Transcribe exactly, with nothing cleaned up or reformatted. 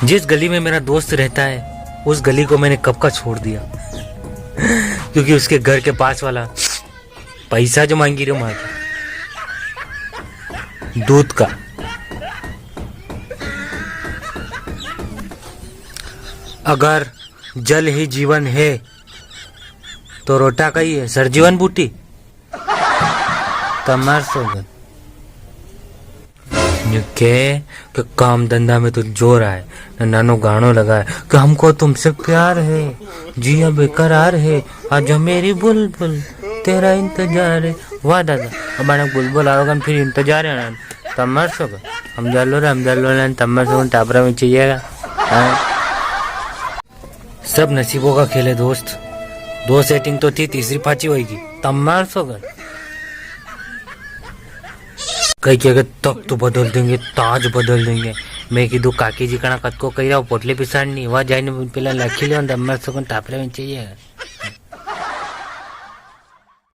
जिस गली में मेरा दोस्त रहता है, उस गली को मैंने कब का छोड़ दिया, क्योंकि उसके घर के पास वाला पैसा जो मांगी रहे मांगे दूध का। अगर जल ही जीवन है, तो रोटा कई है, सरजीवन बूटी। तमार सोगन। न्यू के, के काम धंधा में तो जोर आए, न नानो गाणो लगाए कि हमको तुमसे प्यार है, जिया बेकरार है, आजा मेरी बुलबुल, तेरा इंतजार है। वाह दादा, अब आने बुलबुल आवेगा न फिर इंतजार है ना। तमार सोगन, हम जालो रे, हम जालो रे, तमार सोगन टापरा में चाहिएगा। हाँ। सब नसीबों का खेल है दोस्त। दो सेटिंग तो थी, तीसरी पाछी होएगी। तमार सोगन। कई कह के तख्त बदल देंगे, ताज बदल देंगे। मैं कीधु काकी जी कणा कतको कही रहा, पोटली पिसाड़नी, वहां जाइने पेला लखी लियो, तमार सोगन टापरे में चाहिए।